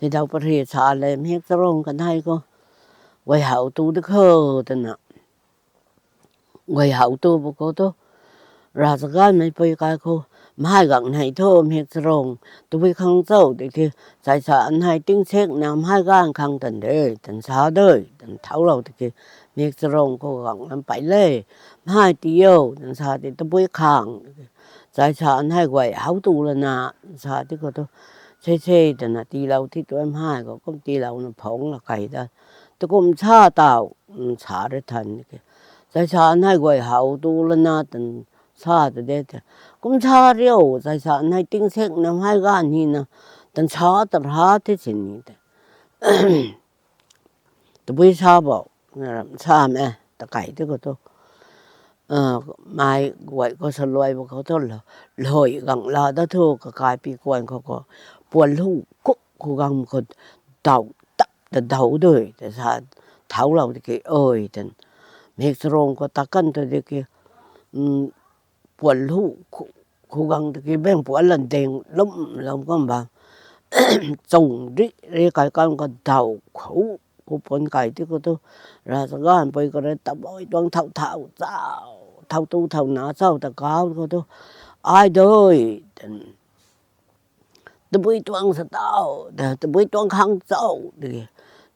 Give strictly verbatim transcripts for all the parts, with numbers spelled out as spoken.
Ti dau pari sa le, Mhik Charung kanei khou guay how tu di khou twna. Guay how tu bu khou tu, ravchaganmei pui kai khou, mhai gang nei thu Mhik Charung, tabui khang cho tiki, chai sa anei ting sek na mhai gang khang tan de, tan sa de, tan thaulou tiki, Mhik Charung khou gang lam pei le, mhai ti o, tan sa ti tabui khang, chai sa anei guay how tu lana, sa ti khou tu, se se, tana tiilou ti tu mhai khou, kum tiilou na phungc la kai da, tu kum sa tau, sa re than ki. Chai sa anei guay how tu lana tan sa ta de te. Kum sa riu, chai sa anei ting sek na mhai gan hi na, tan sa ta ra the sin ni te. Tabui sa bo, sa me, ta kai ti khou tu. Mei guay khou saluai bu khou tu, loi gang la da thu, kakai pi kuan khou khou, puan lu khuk khou gang khou, dau tap ta dau dui, ta sa, thaulou tiki, oi, tan. Mhik Charung khou ta kan tu tiki, puan lu khuk khou gang tiki, beng puan lan ding lum lum kum ba. Chung ri ri kai kan khou dau khou, khou puan kai ti khou tu, ravchaganpui khou rui tabui tuang thau thau chau, thau tu thau na chau ta kau khou tu, ai dui, tan. Tabui tuang sa tau, ta, tabui tuang khang chau, tiki.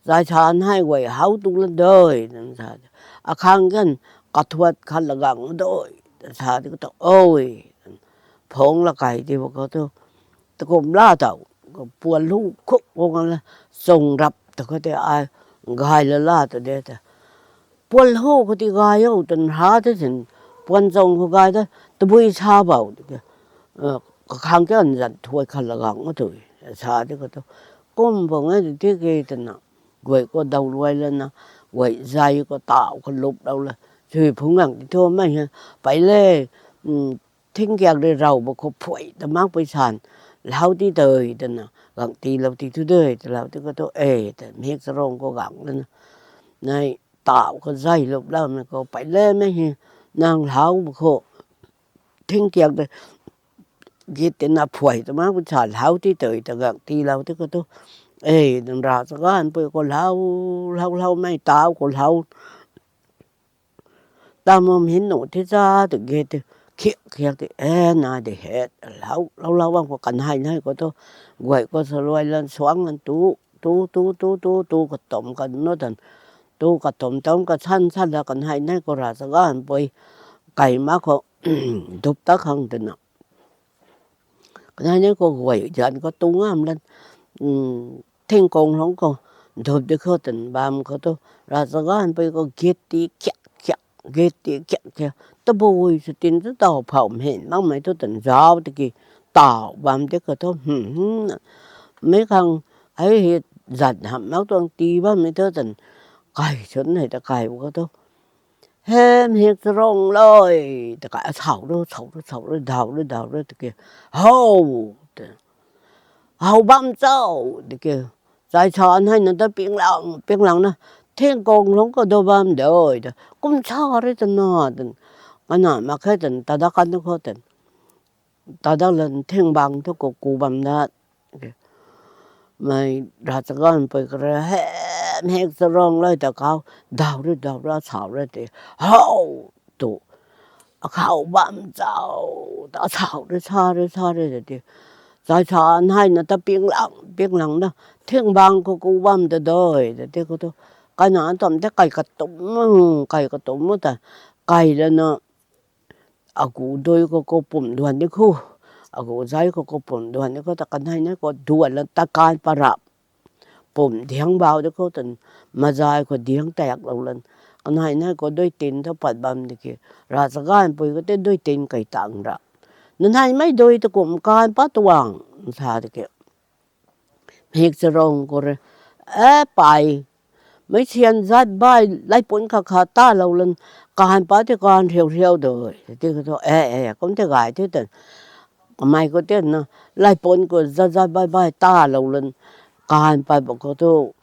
Chai sa anei guay how tu la dui, tan sa. Akhang kan, kathuat khat la gang dui, ta sa ti khou tu, oi, tan. Phungc la kai ti bu khou tu, ta kum la tau, puan lu khuk khou gang la, chung rap ta khou te ai, gay la la ta de ta. Puan lu khou ti gay o, tan ra te sin, puan chung khou gay ta, tabui sa bou, tiki. Kakhang kan zat thuat khat la gang tu, sa ti khou tu. Kum phungc e tiki tana, guay khou dau luai lana, guay zay khou tau khou lup lou la, sui phungc gang ti thu mei he, pei le, thingkiak ri rau bu khou phuay ta mak pui san, lhau ti tei tana, gang tiilou ti thu de, talou ti khou tu, e, ta Mhik Charung khou gang lana. Nei, tau khou zay lup loumei khou, pei le mei he, nang lhau bu khou, thingkiak ri, git tina phuay ta mak pui san, lhau ti tei ta gang tiilou ti khou tu. E, nang ravchaganpui khou lhau, lhau, lhau mei tau khou lhau. Tamum hin nu ti cha tu git ti, khiak, khiak ti, e, na di he, lhau, lhau, lhau bam khou kanei nei khou tu, guay khou saluai lan suang lan tu, tu, tu, tu, tu, tu, katum kan nu tan, tu katum tam kasan san la kanei nei khou ravchaganpui, kai mak khou, dup ta khang twna. Kanei nei khou guay zan khou tu ngam lan, thingkung lungc khou, dup di khou tan bam khou tu, ravchaganpui khou git ti khiak, khiak, git ti khiak, khiak. Tabui sw tin tu tau phou mhen makmei tu tan zauc tiki, tau bam di khou tu, mei khang, hei hi, zat hamh mak tuang ti bammei tu tan, kai chwn hei ta kai bu khou tu. He, Mhik Charung lui, ta kai, asau ru, sau ru, sau ru, dau ru, dau ru, tiki. How, te. How bam cho, tiki. Chai sa anei na ta pinglang, pinglang na, thingkung lungc khou dau bam de, ta. Kum sa ri tana, tan. Kana mak khe tan, tada kan khou tan. Tada lan thingbang thu khou ku bam dat. Mei ravchaganpui khou rui, he, Mhik Charung lui ta kau, dau ri, dau ri, asau ri ti. How, tu. Akhou bam cho, ta asau ri, sa ri, sa ri ti. Chai sa anei na ta pinglang, pinglang na, thingbang khou ku bam ta dui, ta ti khou tu. Kana tam te kai katum, kai katum ta, kai lana, agu dui khou khou pum duan di khou, agu zay khou khou pum duan di khou ta kanei nei khou duan lan ta kan parap. Pum diang bau di khou tan, mazay khou diang taklou lan. Kanei nei khou dui tin thu pat bam tiki, ravchaganpui khou tei dui tin kai tang ra. Nanei mei dui ta kum kan pa tuang, sa tiki. Mhik Charung khou rui, e, pei, meic sian zat bai, laipun khat khat talou lan, kan pa ti kan riau riau de, ti khou tu, e, e, kum ti gay ti tan. Kamei khou ti na, laipun khou zat zat bai bai talou lan, kan pat bu khou tu,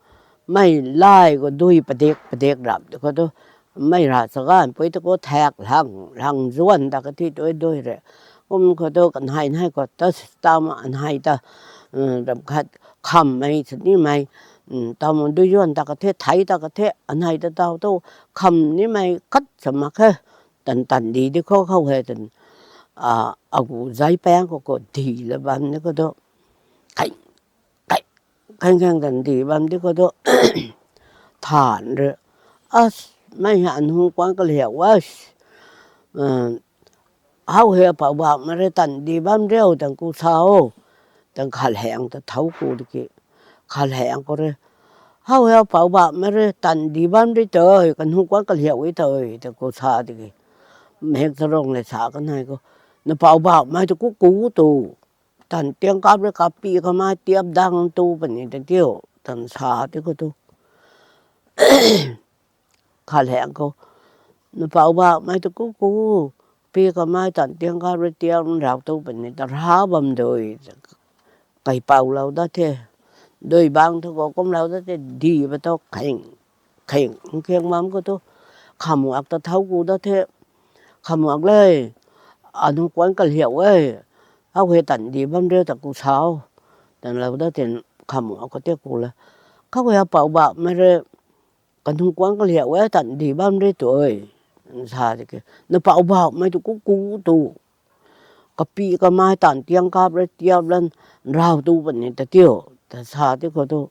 mei lay khou dui padik padik rap ti khou tu, mei ravchaganpui tu khou thak lang, lang zuan ta kati tu dui re. Kum khou tu kanei nei khou ta, tam anei ta, ram khat, khammei sa nimei, tamu dui yuan ta ka the, thei ta ka the, anei ta tau tu, kham nimei khat sa mak khe, tan tan di di khou khou he tan, agu zai pang khou khou di la bam ni khou tu, kai, kai, khang khang tan di bam di khou tu, than re, as, mei ha an hung kuang kaliak was, hau he apou bak mei re tan di bam riu tan ku sa o, tan khat heng ta thau ku di ki, khat heng khou re, hau he apou bak mei re tan di bam ri tei, kan hung kuang kaliak e tei, tan ku sa di ki, mik charung le sa kanei khou, na pou bak mei tu ku ku tu, tan tiang kap re kapi kamei tiap dang tu puni ta tiu, tan sa di khou tu. Khat heng khou, na pou bak mei tu ku ku, pi kamei tan tiang kap re tiap rau tu puni ta ra bam dui, kai pou lou da the, dui bang thu khou kum lou da the, di ba tu kheng, kheng kheng bam khou tu, khamuak ta thau ku da the, khamuak le, anu kuan kaliak e, hau he tan di bam riu ta ku sa o, tan lou da the, khamuak khou te ku la, khou he apou bak mei re, kan hung kuang kaliak e tan di bam ri tei, sa di ki, na pou bak mei tu ku ku tu, kapi kamei tan tiang kap re tiap lan rau tu puni ta tiu, ta sa di khou tu.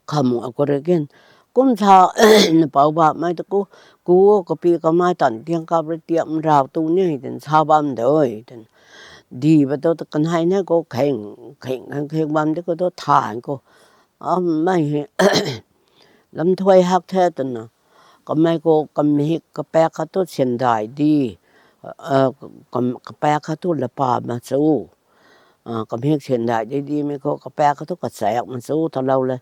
Khamuak khou re kin, kum sa, na pou bak mei tu ku ku, kapi kamei tan tiang kap re tiap rau tu ni, tan sa bam dui, tan di ba tu, ta kanei nai khou kheng, kheng kheng kheng bam di khou tu than khou, mei he, lam thuai hak the twna, kamei khou kamik kapak khat thu sandai di, kapak khat thu lapa ma chu, kamik sandai di di mei khou kapak khat thu kachaek ma chu talou le,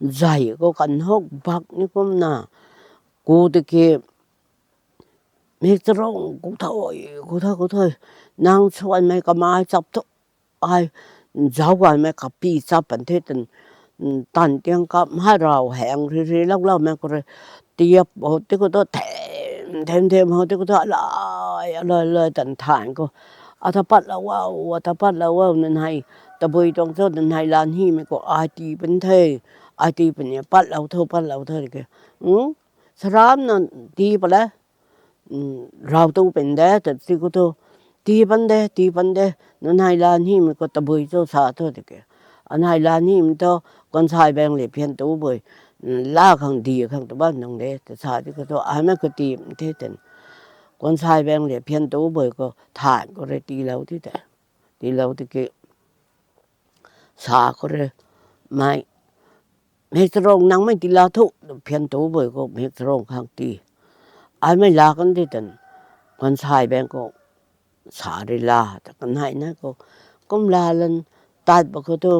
zai khou kanhuk bak ni kumna, ku tiki, mik charung ku thau, ku thau, ku thau, nang suanmei kamei chap thu, ai, zauc gaymei kapi chap pan the tan, tan tiang kap mei rau heng ri ri lou loumei khou re, tiap ho ti khou tu them them them ho ti khou tu alai alai alai tan than khou, ata patlou o, ata patlou o, nanei tabui tuang cho, nanei lan hymei khou ai tii pan the, ai tii puni, patlou tho, patlou tho di ke, saramna tii pat le, rau tu pan de ta ti khou tu, tii pan de, tii pan de, nanei lan hymei khou tabui cho sa tho di ke, anei lan hymei thu, kansai bang le phian tu bui, la khang di khang tu bam nung de ta sa di khou tu, aimei khou tii pan the tan, kansai bang le phian tu bui khou than khou re tiilou ti te, tiilou ti ki, sa khou re, mei, mik charung nangmei tii la thu, phian tu bui khou mik charung khang tii, aimei la kan di tan, kansai bang khou, sa ri la ta kanei nai khou, kum la lan, tat ba khou tu,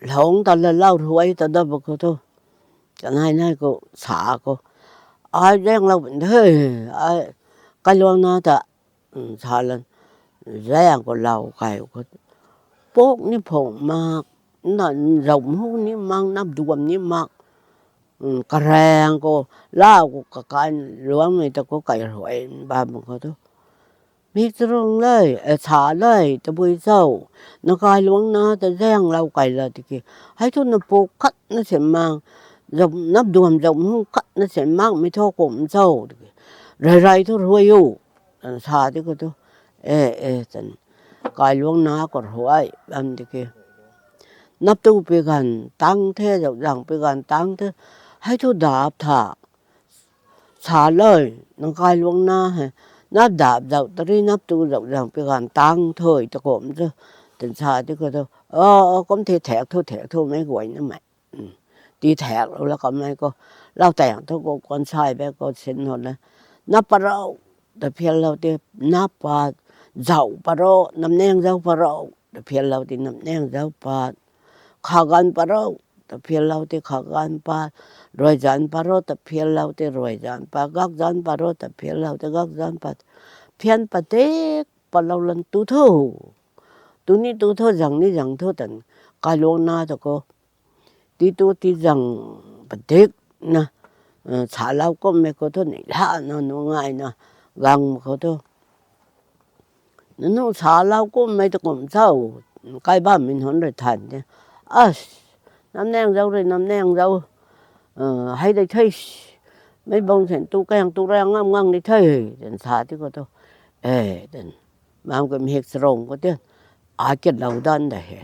lung ta la lau ruai ta da ba khou tu, kanei nai khou sa khou, ai zaenglou pan the, ai, kailuangna ta, sa lan, zaeng khou lau kai khou, puk ni phung mak, na, zauc hu ni mak, nap duam ni mak, karaeng khou, lau khou kakai luangmei ta khou kai ruai bam khou tu, mik charung le, sa le, tabui cho, na kailuangna ta zaenglou kai la tiki, hei thu na puk khatna sin mak, nap duam zauc hu khatna sin makmei thu kum cho, rey rey thu ruai o, sa di khou tu, e, e tan, kailuangna khou ruai bam di ki, nap tu pi ganv tang the, zauc zang pi ganv tang the, hei thu dap tha, sa le, nang kailuangna he, nap dap zauc tari nap tu zauc zang pi ganv tang the ta kum cho, tan sa di khou tu, o, kum the thek thu thek thu mei guay namei, tii thek lou la kamei khou, lau taeng thu khou kansai bang khou sin ho le, nap pat ro, ta phianlou ti, nap pat, zauc pat ro, namnang zauc pat ro, ta phianlou ti namnang zauc pat, kha ganv pat ro, ta phianlou ti kha ganv pat, ruai zanc pat ro, ta phianlou ti ruai zanc pat, gak zanc pat ro, ta phianlou ti gak zanc pat, phian padik patlou lan tu tho, tu ni tu tho, zang ni zang tho tan, kailuangna ta khou, tii tu tii zang padikna, salou kummei khou thu neihla na nungaina, gang khou thu, nanu salou kummei ta kum cho, kai bammei nunc rui than te. As, namnaeng zauc rui, namnaeng zauc. Hei dei the. Meic bang sen tu kaeng tu rang ngam ngang di the. Ten sa ti khou thu. E, ten. Bam khou Mik Charung khou ti. A ken lou dan de he.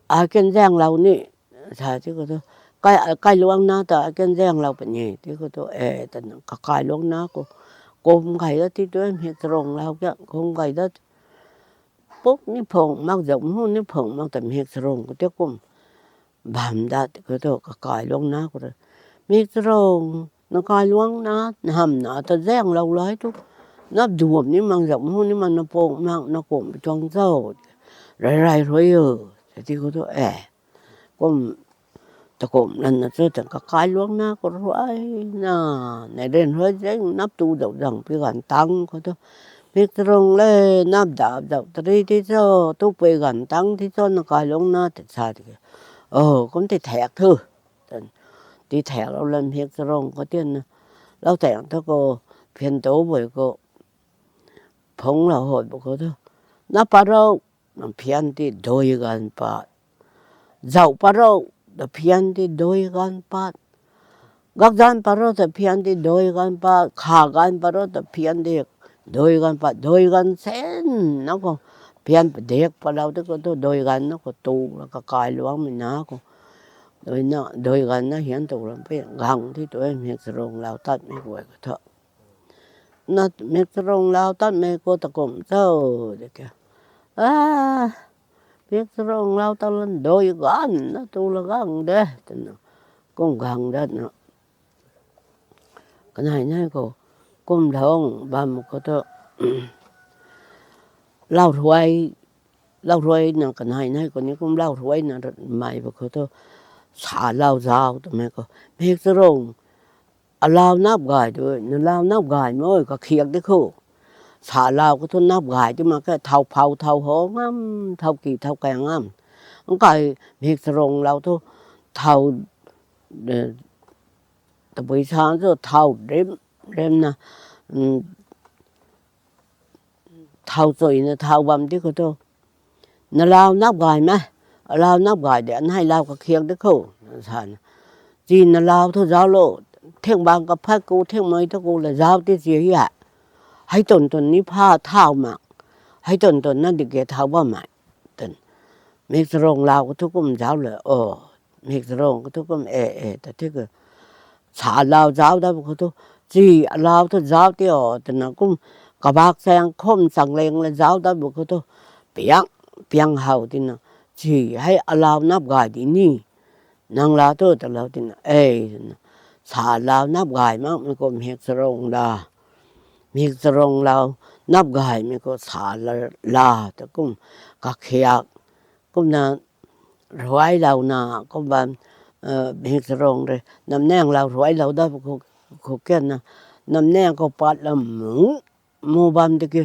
A ken zaenglou ni. Sa ti khou thu. Kai, kai luang na ta a ken zaenglou puni. Ti khou thu. E, ten. Kakai luang na khou. Kum kai dat ti tu Mik Charung lau kia. Kum kai dat. Puk ni phung mak zauc, mhu ni phung mak ta Mik Charung khou ti kum. Bam dat khou thu kakai luang na khou rui. Mik Charung, na kai luang na, na hamh na ta zaenglou lai tu. Nap duam ni mang zauc, mhu ni mang na pung mak na kum pi tuang zauc. Rai rai rui o. Sa ti khou thu, e. Kum, ta kum lan na chu ta kakai luang na khou rui na. Nai ren rui zaeng nap tu zauc zang pi ganv tang khou thu. Mik Charung le, nap dap zauc tari ti cho, tu pui ganv tang ti cho, na kai luang na ta sa ti. O, kum ti thak thu. Ten, ti thak lou lan Mik Charung khou tian na. Lau tang thu khou, phian tu bui khou. Phung lou hoi bu khou thu. Na pa rou, na phian ti dui ganv pat. Zauc pa rou, ta phian ti dui ganv pat. Gakzan pa rou ta phian ti dui ganv pat. Kha ganv pa rou ta phian ti dui ganv pat. Dui ganv sen na khou. Phian padik pa lou ti khou thu dui ganv na khou tu la kakai luangmei na khou. Dui na, dui ganv na hian tu lam pi gang ti tu e Mik Charung lau tatmei guay khou thu. Na Mik Charung lau tatmei khou ta kum cho de kia. A, Mik Charung lau tat lan dui ganv na tu la gang de. Tena, kum gang dat na. Kanei nei khou, kum lung bam khou thu. Lau rui, lau rui na kanei nei khou ni kum lau rui na mei bu khou thu. Sa lau zauc twmei khou. Mik Charung, alau nap gay tu, na lau nap gay mo, kakhiak di khou. Sa lau khou thu nap gay ti mak khe, thau phau, thau ho ngam, thau ki, thau kai ngam. Nkai Mik Charung lau thu, thau, e, tabui sa thu thau rim, rim na, thau choi na thau bam ti khou thu. Na lau nap gay me, alau nap gay de, anei lau kakhiak di khou, sa na. Chi na lau thu zauc lo, thing bang kaphat khou, thing mei thu khou la zauc ti chi hia. Hei twn twn ni pha thau mak, hei twn twn na di ke thau bammei. Ten. Mik Charung lau khou thu kum zauc le, o. Mik Charung khou thu kum e, e, ta ti khou. Sa lau zauc dat bu khou thu. Chi alau thu zauc ti o, tena kum kabak chaeng khum chang leng le zauc dat bu khou thu. Piang, piang how tina. Chi hei alau nap gay di ni. Nang la thu ta lau tina. E, tena. Sa lau nap gay makmei khou Mik Charung la. Mik Charung lau nap gaymei khou sa la, la ta kum kakhiak. Kumna ruai lou na, kum bam, e, Mik Charung rui, namnaeng lau ruai lou dat khou, khou kian na, namnaeng khou pat lam mu, mu bam tiki,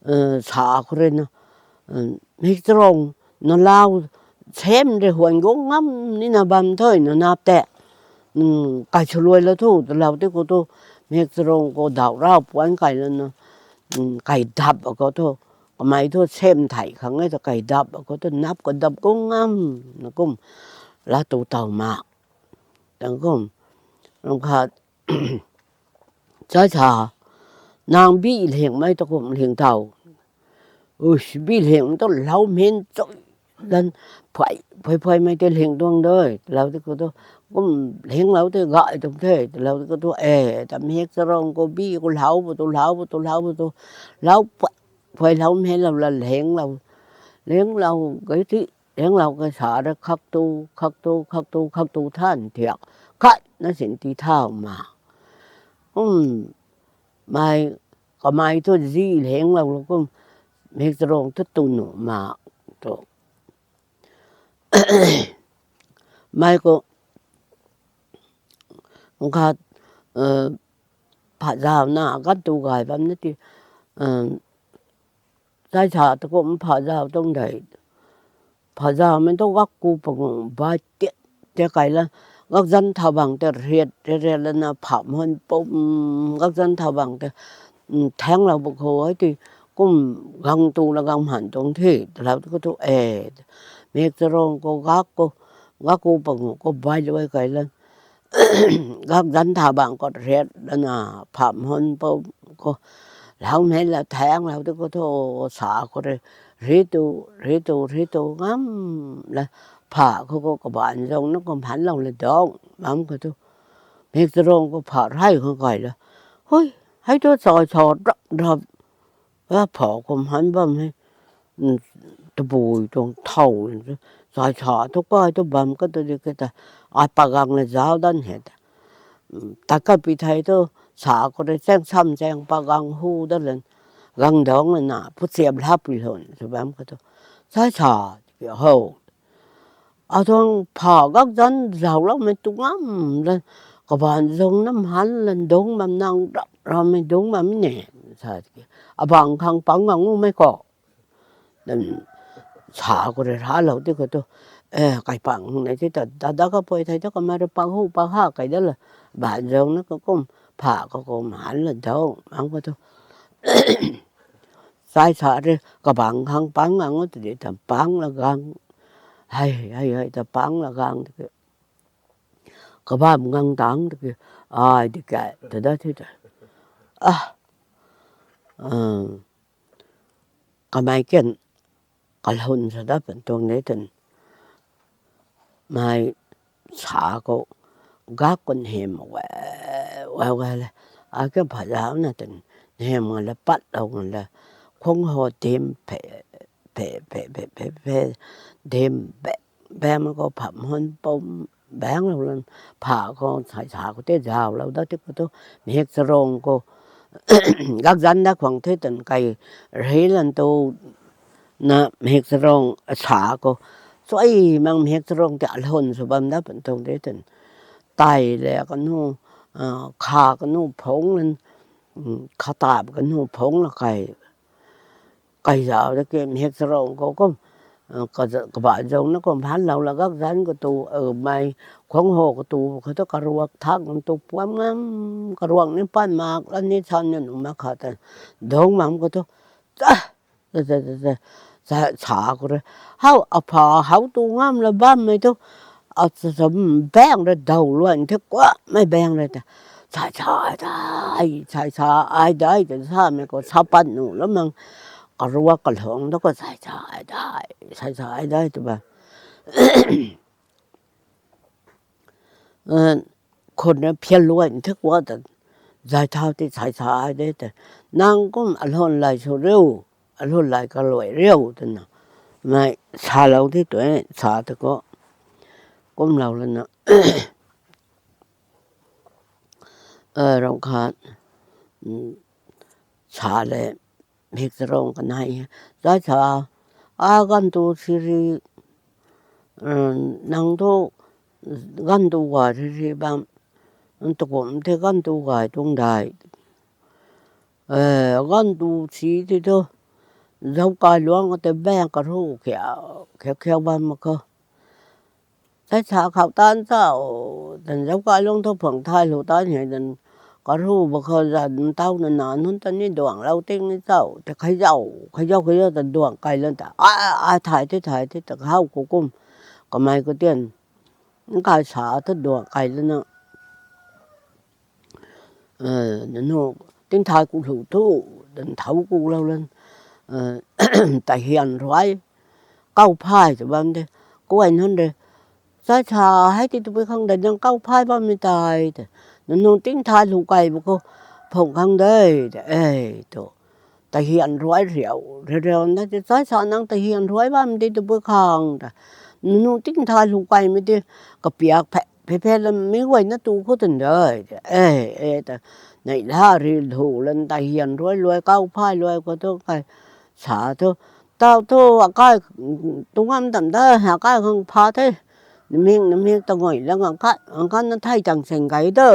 e, sa khou rui na, e, Mik Charung, na lau, sem rui huan gu ngam ni na bam thu, na nap tei, kai swluai lou thu, ta lau ti khou thu, Mik Charung khou daw rau puan kai lana, kai dap a khou thu, kamei thu sem thei khang e ta kai dap a khou thu, nap khou dap gu ngam, na kum, la tu taw mak. Tang kum, ram khat, chai sa, nang bi lhingmei ta kum lhing taw. Ush, bi lhing tu lau min choi lan, phuai, phuai, phuaimei tei lhing tuang de, ta lau ti khou thu, kum lhing lou tei gay tuang the, ta lau ti khou thu, e, ta Mik Charung khou bi khou lau bu tu, lau bu tu, lau bu tu, lau phuai, phuai lau mei lou la lhing lou, lhing lou, kai ti, lhing lou kai sa rui khak tu, khak tu, khak tu, khak tu than thiak, khat na sin ti thau ma. Kum, mei, kamei thu zi lhing lou lou kum, Mik Charung thu tu nuh ma, tu. Mei khou, khat, e, pha zau na, kan tu gay bam na ti, e, chai sa ta kum pha zau tuang dei. Pha zaumei tu gak ku pagung bai tiat, tiat kai la, gakzan thau bang tei riat, riat, riat lana pha mhun pum, gakzan thau bang tei, thaeng lou bu khou hei ti, kum gang tu la gang mhan tuang the, talou tu khou thu e. Mik charung khou gak khou, gak khou pangu khou bai luai kai lan. Gak zan tha bang khou riat lana, pham hun pou khou, lou mei la thang lou tu khou thu, sa khou rui, ri tu, ri tu, ri tu ngam la, pha khou khou kaban zang na kum han lou la dong, bam khou thu. Mik charung khou pha rai khang kai la. Hui, hei tu chai cha rap rap. A pha kum han bam hei. Tabui tuang thau. Chai cha tu kai tu bam ka tu di ke ta. Ai pagang la zau dan he ta. Ta ka pi thei tu sa khou rui cheng sam cheng pagang hu da len. Gang dong la na, pu chiam lha pi lhon, sa bam ka tu. Chai cha, ho. Atuang pha gak zan zauloumei tu ngam lan, kaban zang nam han lan dungc bam nang rap rammei dungc bam ne, sa tiki. Abang khang pang ngang u mei khou. Dan sa khou rui ralou ti khou tu, e, kai pang ne ti ta, da da kapui thei tu kamei rui pang hu pang ha kai da la, ban zang na ka kum, pha ka kum han la dungc, bam ka tu. Chai cha rui kabang khang pang ngang o tiki ta pang la gang. Hei, hei, hei, ta pang la gang tiki. Kabam ngang tang tiki. Ai, di kai, ta da ti ta. A, kamei ken kalhun sa da pan tuang de tan. Mei sa khou gak khou nhem we, we, we le. Ai ke pha zau na tan nhem nga la pat lou nga la. Khung ho dim phe, phe, phe, phe, phe, phe, dim be, be ma khou pham hun pum bang lou lan, pha khou chai cha khou te zauclou da ti khou tu, mik charung khou gak zan da khwang the tan kai ri lan tu na mik charung sa khou, chuai mang mik charung ti alhun sw bam da pan tuang de tan. Tai le kanu, kha kanu phungc lan, khatap kanu phungc la kai, kai zau da ke mik charung khou kum, ka, kaba zang na kum han lou la gak zan khou tu, mei khwang ho khou tu, khou tu karuak thak nang tu puam ngam, karuak ni pan mak la ni chan ni nu mak kha ta, dungc mam khou tu, cha, cha, cha, cha, cha, sa khou rui, hau, apha, hau tu ngam la bammei tu, a, cha, cha, bang rui daw luan the kuamei bang rui ta, chai cha ai dai, chai cha ai dai, ta samei khou sa pat nu la mang, karuak kalhung da khou chai cha ai dai, chai cha ai dai tu ba. Khun na phian luan the kua ta, zai thau ti chai cha ai de ta, nang kum alhun lai sw riu, alhun lai kaluai riu twna, mei salou ti tu e, sa tu khou, kum lou lana, rau khat, sa le, mik charung kanei, zai cha, a ganv tu siri, nang tu ganv tu gay siri bam, nang tu kum the ganv tu gay tuang dai. Ganv tu si ti tu, zauc kai luang ka te bang karu khiak, khiak, khiak bam mak khou. Chai cha khou tan chau, tan zauc kai luang thu phang thay lou tan hei tan, karu ba khou zan tau na na nunc ta ni duang lou ting ni chau, ta khai zau, khai zau, khai zau ta duang kai lan ta, a, a, thay the, thay the, ta khou khou kum, kamei khou tian, nkai sa thu duang kai lana, nanu, tingthai ku lou thu, dan thau ku lou lan, ta hian ruai, kau phay ta bam de, kuay nunc de, chai cha hei ti tabui khang de nang kau phay bammei tei, ta, nanu tingthai lou kai bu khou, phang khang de, ta, e, tu, ta hian ruai riau, riau, riau na ti, chai cha nang ta hian ruai bammei ti tabui khang, ta, nanu tingthai lou kaimei ti, kapiak phe, phe, phe lam mi guay na tu khou tan de, ta, e, e, ta, nei la ri lou lan ta hian ruai luai kau phay luai khou tu kai, sa thu, tau thu, akai, tu ngam tam ta, akai khang pha the, namik, namik ta ngui la ngam khat, ngam khat na thei tang seng kai de,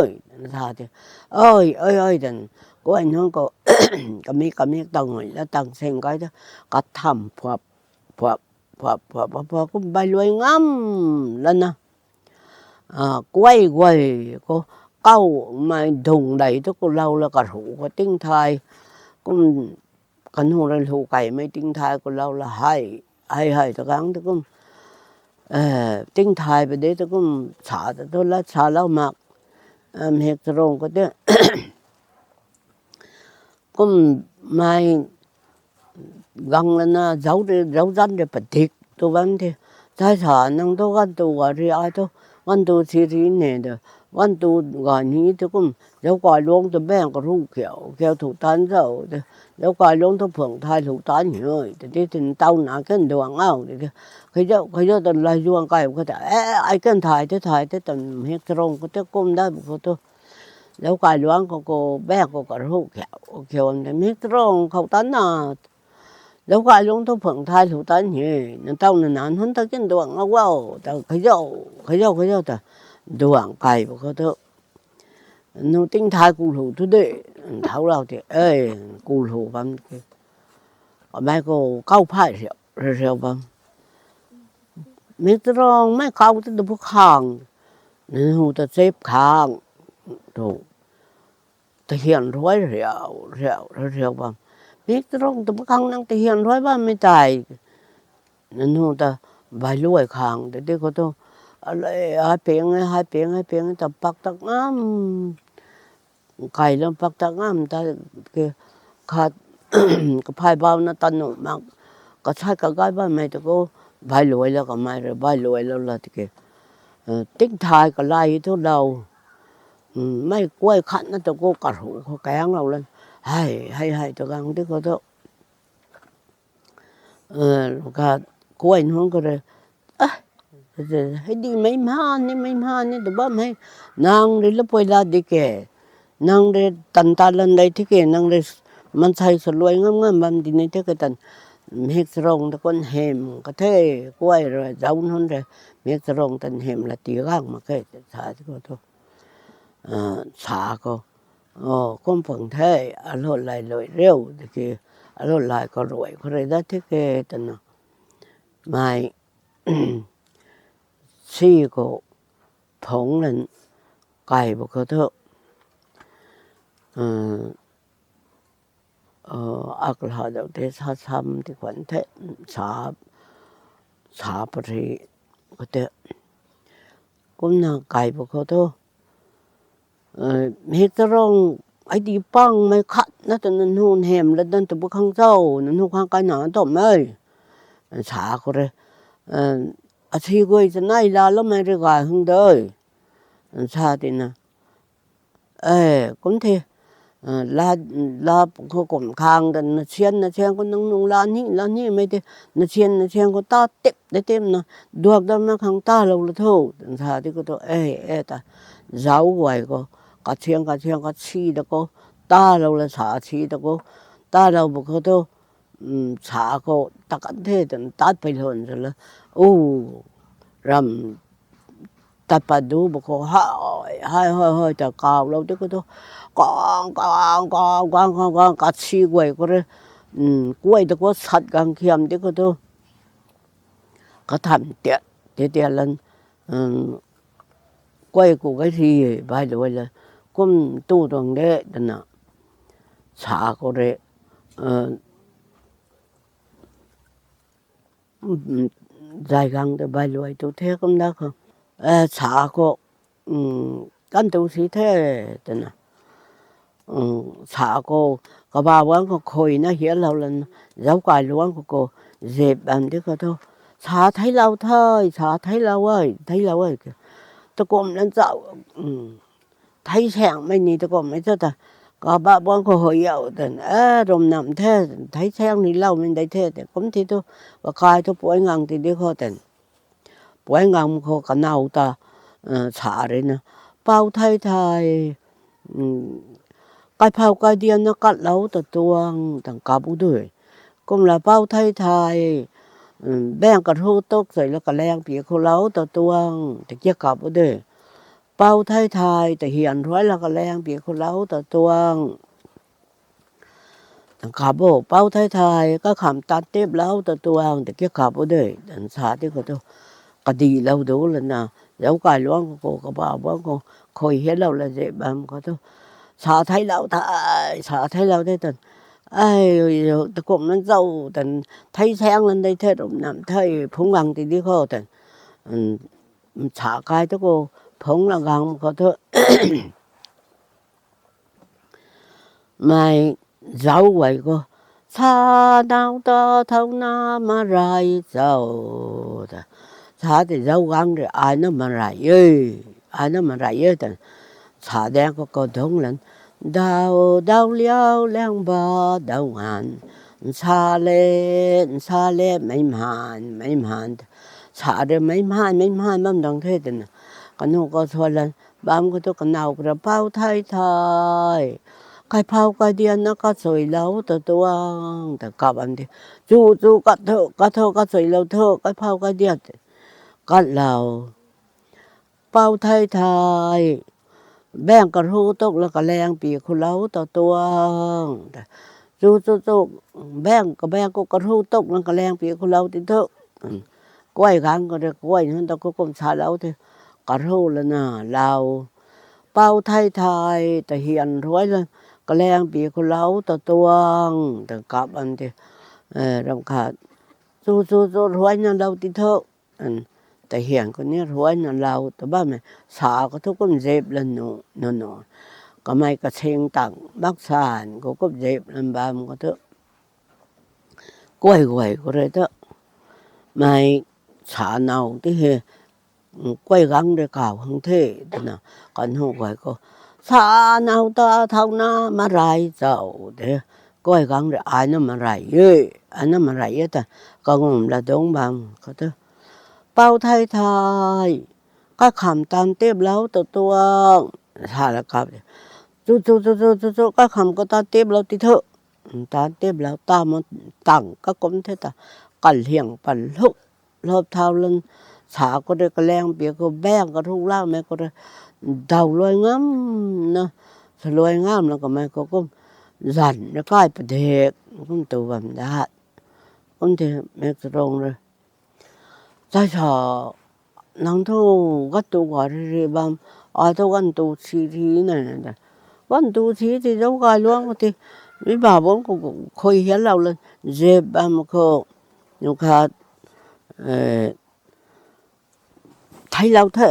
sa ti, oi, oi, oi, dan, kuay nunc khou, kamik, kamik ta ngui la tang seng kai de, katham phuap, phuap, phuap, phuap, phuap, phuap, kum bai luai ngam lana, kuay guay khou, kaumei dung dei tu khou lou la karu khou tingthai, kum, kanu rui lhu kaimei tingthai khou lou la hei, hei hei ta gang ta kum, tingthai pa de ta kum sa ta thu lat salou mak, mhik charung khou te kum mei gang lana zauc zanc rui padik tu bam the. Sai sa nang thu ganv tu ga ri ai thu, ganv tu si ri ne de, ganv tu ga ni tu kum, zauc kai luangc tu bang karuh kiu kiu thu tan zauc de, zauc kai luangc tu phwang thai lhu tan ni e, ta ti tin taw na kan duang au de, kazauh kazauh tan lay zuang kai khou ta, e, ai kan thai the thai the tan mhik charung khou te kum dat khou tu, zauc kai luangc khou khou bang khou karuh kiu kiu de mhik charung khou tan na, zauc kai luangc tu phwang thai lhu tan ni e, nang taw na na nunc ta kan duang au ta kazauc kazauc kazauc ta duang kai khou tu, nu tingthai ku lhu thu de, thauclou te, e, ku lhu bam ke, kamei khou kaw phay riu riu bam, mhik charung mei kaw ta tu bu khang, nanu ta chep khang tu, tahian ruai riu riu riu bam, mhik charung ta bu khang nang tahian ruai bammei tei, nanu ta bailuai khang de ti khou tu, ale, hai ping e hai ping hai ping ta pak ta ngam, kai lam pak ta ngam ta ke, khat kaphay bau na tanu mak, kasai kagay bammei ta khou, bailuai la kamei rui bailuai lou la tiki, tingthai kalay thu lou, mei kuay khatna ta khou karuh khou kaenglou lan, hei hei hei ta gang ti khou tu, ka kuay nunc khou rui, hei di meic mhan ni meic mhan ni tu bam hei, nang rui la pui la di ke, nang rui tan ta lan dei thi ke, nang rui maansei saluai ngam ngam bam di ni the ke tan, mhik charung ta khou hym ka the, kuay rui zauc nunc rui mhik charung tan hym la ti gang mak khe sa ti khou tu, sa khou, kum phwang the, alu lay luai riu tiki, alu lay khou ruai khou rui dat thi ke twna, mei si khou phungc lan kai bu khou thu, aklou dou te sa sam ti khwan the, sa, sa pari khou te, kumna kai bu khou thu, mhik charung, ai di pangmei khatna ta nanu hym la dan tu bu khang cho, nanu khang kaina tumei, sa khou rui, asi guay chanei laloumei rui gay hang de, sa tina, e, kum the, la, la khou kum khang ta nasian nasian khou nang nung la ni la nimei te, nasian nasian khou ta tip de tipna, duak dam na khang talou la tho, sa ti khou tu, e, e ta, zauc guay khou, kasiang kasiang kasi ta khou, talou la sa si ta khou, talou bu khou tu, sa khou ta kan the twna tat pei lun sa la, u, ram tat pat du bu khou, hei hei hei hei ta kawlou ti khou tu, kang kang kang kang kang kang kasi guay khou rui, kuay ta khou sat gang khiam ti khou tu, katham tiat ti tiat lan, kuay ku kai si, bailuai la, kum tu tuang de twna, sa khou rui, zay gang ta bailuai tu the kum da khou, sa khou, kan tu si the twna, sa khou, kabah bang khou khuina hialou lan, zauc kai luangc khou khou, zip bam di khou thu, sa theiclou the, sa theiclou e, theiclou e, takum lan cha, theic saengmei ni takummei cha ta, kabah bang khou hui au tan, e, rum nam the, theic saeng ni loumei dei the, kum ti thu, kakai thu puai ngang ti di khou tan, puai ngang khou kanow ta, sa rui na, pou thei thei, kaiphow kaidianna katlou ta tuang, tan kap u de. Kumla pou thei thei, bang karuh tuk chei la kalaeng pi khou lou ta tuang, ta kia kap u de. Pou thei thei, ta hian ruai la kalaeng pi khou lou ta tuang, tan kap u, pou thei thei, kakham tat tiplou ta tuang, ta kia kap u de, tan sa ti khou tu, kadihlou du lana, zauc kai luangc khou khou, kabah bang khou, khui hialou la zip bam khou tu, sa theiclou the, sa theiclou the tan, Ai, takumna zauc tan, thei saeng lan dei the, rum nam the, phungc gang ti di khou tan. Sa kai tu khou, phungc la gang khou thu. Mei zauc guay khou, sa nau ta thauna marai zauc ta. Sa tei zauc gang rui ai na marai e, ai na marai e ta. Sa daeng khou khou dungc lan, dau, dau liau langba, dau nganv, nsa le, nsa le, meic mhan, meic mhan ta. Sa rui meic mhan, meic mhan bam dang the twna. Kanu khou suan lan, bam khou thu kanow kra pou thei thei. Kaiphou kadianna kachuilou ta tuang, ta kap bam di. Chu, chu, kathu, kathu, kachuilou thu, kaiphou kadian. Katlou. Pou thei thei. Baeng karu tuk la kalaeng pi khulou ta tuang. Chu, chu, chu. Baeng, kabaeng khou karu tuk la kalaeng pi khulou ti thu. Kuay gang khou rui kuay nunc ta khou kum salou the. Karu lana lou. Pou thei thei, ta hian ruai la, kalaeng pi khulou ta tuang, ta kap bam di. Ram khat. Chu, chu, chu, ruai na lou ti thu. Ta hian khou ni ruai na lou, ta bammei, sa khou thu kum zip lan nu, nu, nu. Kamei kasing tang, mak san, khou kum zip lan bam khou thu. Kuay guay khou rui ta. Mei sa nau ti he, kuay gang rui kaw khang the, twna, kanu guay khou. Sa nau ta thauna marai zauc de, kuay gang rui ai na marai e, ai na marai e ta, kangum la dungc bam khou thu. Pou thei thei, kaikham tan tiplou ta tuang, sa la kap de. Chu, chu, chu, chu, chu, chu, kaikham khou tan tiplou ti thu. Tan tiplou ta ma tang kakum the ta, kaliang pan lhup, lhup thau lan, sa khou rui kalaeng pi khou baeng karu lakmei khou rui, dau luai ngamna, sa luai ngamna kamei khou kum, zan na kai padek, kum tu bam dat. Kum the Mikcharung rui. Chai sa, nang thu gatu gari ri bam, ai thu gantu si thi na na da. Gantu si thi zauc kai luang khou ti, mi ba bam khou khui hianlou lan, zip bam khou, nu khat, theilou the,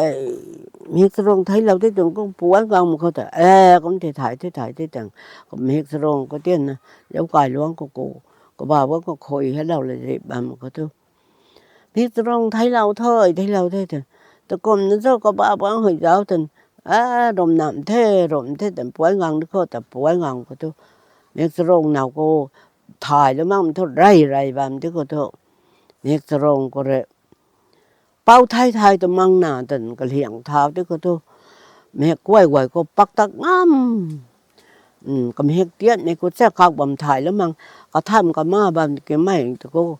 Mikcharung theilou the tuang kum puan gang mak khou ta, e, kum the thai, the thai, the tang, Mikcharung khou tian na, zauc kai luang khou khou, kaba bam khou khui hianlou lan zip bam khou thu. Mikcharung theilou the, theilou the ta. Takumna zauc kaba bam hui zauc tan, a, rum nam the, rum the tan puan gang di khou ta puan gang khou thu. Mikcharung nau khou, thailou mak thu rey rey bam di khou thu. Mikcharung khou rui. Pou thei thei ta mang na tan kaliang thau di khou thu. Mik kuay guay khou pak tak ngam. Kamik tiatmei khou cha kak bam thailou mang, katham kama bam kimei ta khou,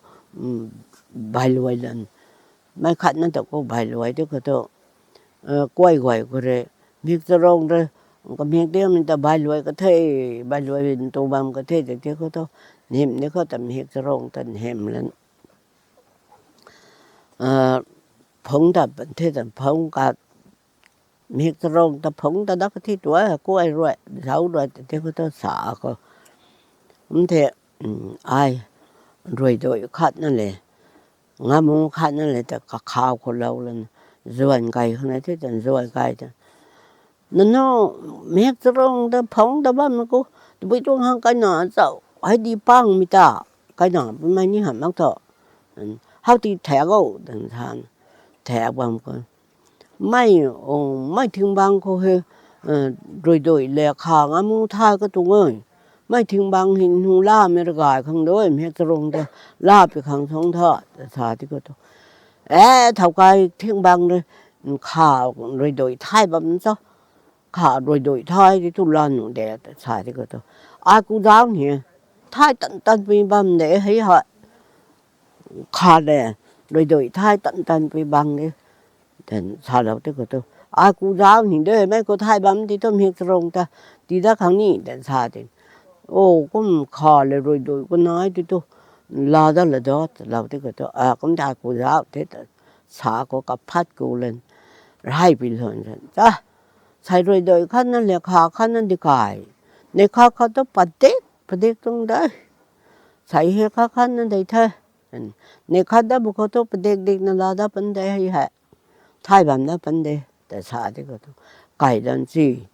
bai luai lan. Mei khatna ta khou bai luai di khou thu. Kuay guay khou rui, Mikcharung rui, kamik tiatmei ta bai luai ka the, bai luai ntu bam ka the ta di khou thu. Nhim di khou ta Mikcharung ta nhim lan. Phungc ta pan the ta phungc ka, Mikcharung ta phungc ta dak kathi tuai, kuay rui, zauc rui ta di khou thu sa khou. Kum the, ai, ruidui khatna le, ngamu khatna le ta kakhau khou lou lan, zuan kai khang na the ta zuan kai ta. Nanu, Mikcharung ta phungc ta bammei khou, tabui tuang khang kaina zauc, hei di pangmei ta, kaina pumei ni hamh mak thu. How ti thak o, tan san, thak bam khou. Mei, mei thingbang khou he, ruidui le kha ngamu thai katuang e. Mei thingbang hei nu lamei rui gay khang de, Mikcharung ta, la pi khang sung tha, sa di khou thu. E, thau kai thingbang rui, kha ruidui thai bam cho. Kha ruidui thai di thu la nu de, sa di khou thu. Ai ku zauc ni, thai tan tan pui bam de hei ha. Kha le, ruidui thai tan tan pui bang de. Tan salou di khou thu. Ai ku zauc ni de, mei khou thai bam di thu Mikcharung ta, ti dat khang ni, tan sa di. O, kum kha le ruidui khou nai di thu. La dat la dat, lou di khou thu. A, kum ta ku zauc the ta. Sa khou kaphat ku lan. Rey pi lan san. Ta, sei ruidui khatna le kha khatna di kai. Ne kha khat thu padik Padik tuang de. Sei hei kha khan na dei the. Ni khat da bu khou thu padik dik na la da pan de hei hei. Thay bam da pan de. Ta sa di khou thu. Kai dan si.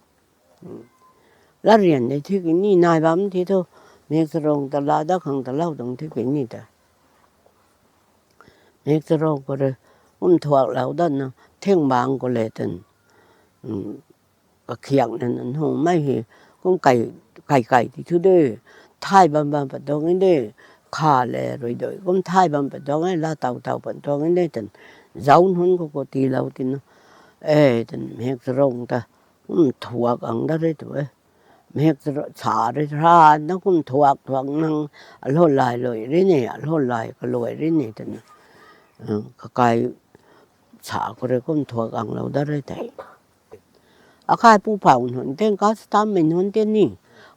Lat rian de thi ki ni nai bam thi thu. Mikcharung ta la da khang ta lau tuang thi ki ni ta. Mikcharung khou rui. Kum thuak lau dan na. Thing bang khou le tan. Kakhiak na na nu mei hei, kum kai, kai kai ti thu de, thay bam bam pat tuang e de, kha le rui dui, kum thay bam pat tuang e, la tau tau pat tuang e de, tan, zauc nunc khou khou tiilou tina, e, tan, mhek charung ta, kum thuak ang da re tu e, mhek chara, sa re ra, na kum thuak thuak nang, alou lai lui ri ni, alou lai kaluai ri ni, tan, kakai, sa khou rui kum thuak ang lou da re tei. Akai pu pau nunc tei, ka stammei nunc tei ni,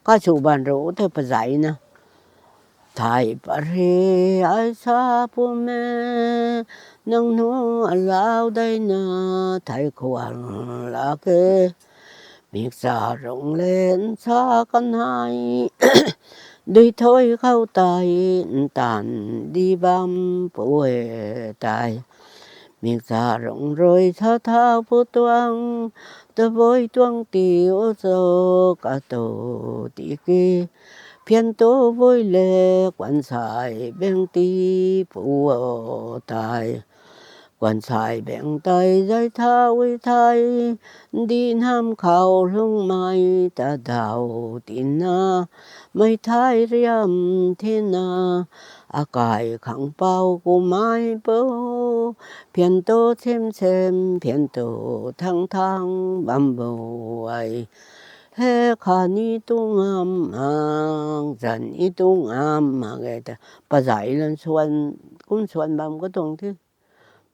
ka sw ban ru tei pazai na. Thai pare ai sa pu me, nang nu alau dei na, thai khwan la ke. Mikcharung le nsa kanei, dui thoi khou tei, ntan di bam pu e tei. Mikcharung rui sa thau pu tuang, tabui tuang ti o cho, katu ti ki. Phian tu vui le, kwan sai beng ti pu o tei. Kwan sai beng tei zai thau e thei, di nam khou lungmei ta dau tina, mei thai riam thina, akai khang pau kumei pu, phian tu sem sem, phian tu thang thang bam bu ai. He kha ni tu ngam ang, zan ni tu ngam ang e ta. Pazai lan swan, kum swan bam ka tuang the.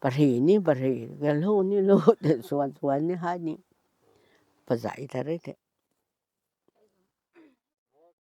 Pari ni pari, galu ni lu, te swan swan ni hai ni. Pazai ta re the.